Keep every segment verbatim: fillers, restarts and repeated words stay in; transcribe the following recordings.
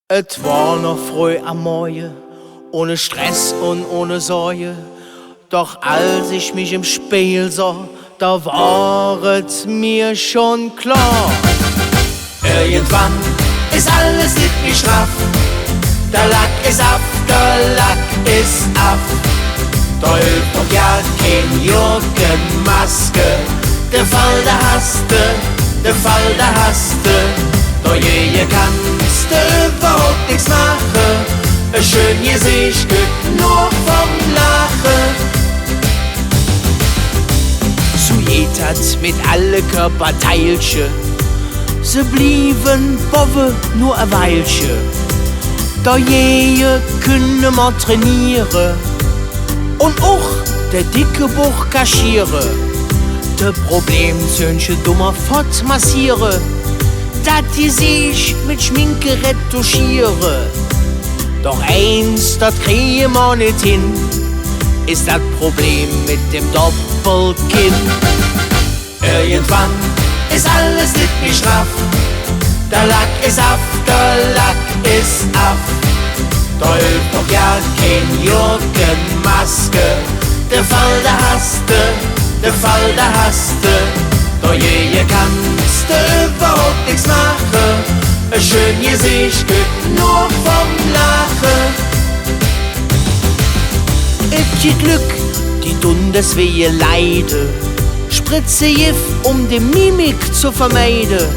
Et wor noch fröh am Morge, ohne Stress un ohne Sorge. Doch als ich mich em Spegel soh, do wor et mir schon klor. Irgendwann es alles nit mih schraff. Der Lack es av, der Lack es av. Do hölp doch jo kein Gurkemaske. De Falde häs de, de Falde häs de. Dogäge kanns de üvverhaup nix maache. E schön Geseech kütt nor vum Laache. Su geiht dat met alle Körperteilche. Se blieve bovve nor e Weilche. Dogäge künne mer trainiere un och der decke Buch kaschiere. De Problemzöhnche dun mer fott massiere, dat Geseech met Schminke retuschiere. Doch eins, dat krige mer nit hin, es dat Problem met dem Doppelkinn. Irgendwann es alles nit mih schraff. Der Lack es av, der Lack es av. Do hölp doch jo kein Gurkemaske. De Falde häs de, de Falde häs de. Dogäge kanns de üvverhaup nix maache. E schön Geseech kütt nor vum Laache. Et gitt Lück, die dun deswäge leide, spritze Giff, öm de Mimik ze vermeide.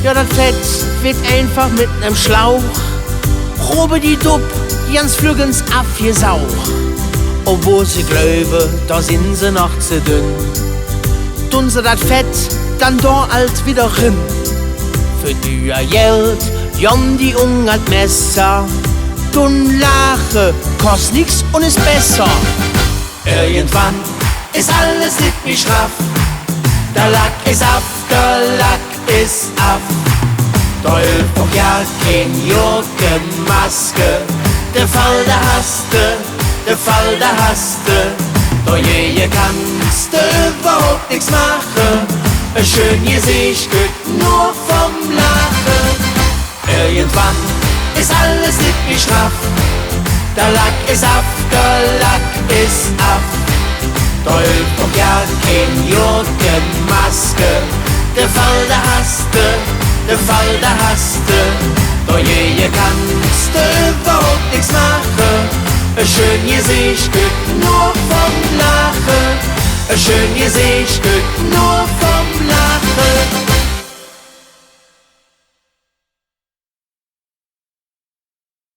Jo, dat Fett weed einfach met nem Schlauch rubbedidupp ganz flöck ens avgesauch. Obwohl se gläuve, do sin se noch ze dünn, dun se dat Fett dann do ald widder eren. För düür Geld gonn die unger et Messer, dun laache koss nix un es besser. Irgendwann es alles nit mih schraff. Der Lack es av, der Lack es av. Do hölp och jo kein Gurkemaske. De Falde häs de, de Falde häs de. Dogäge kanns de üvverhaup nix maache. E schön Geseech kütt nor vum Laache. Irgendwann es alles nit mih schraff. Der Lack es av, der Lack es av. Do hölp och jo kein Gurkemaske. De Falde häs de, de Falde häs de. Dogäge kanns de üvverhaup nix maache. E schön Geseech kütt nor vum Laache. E schön Geseech kütt nor vum Laache.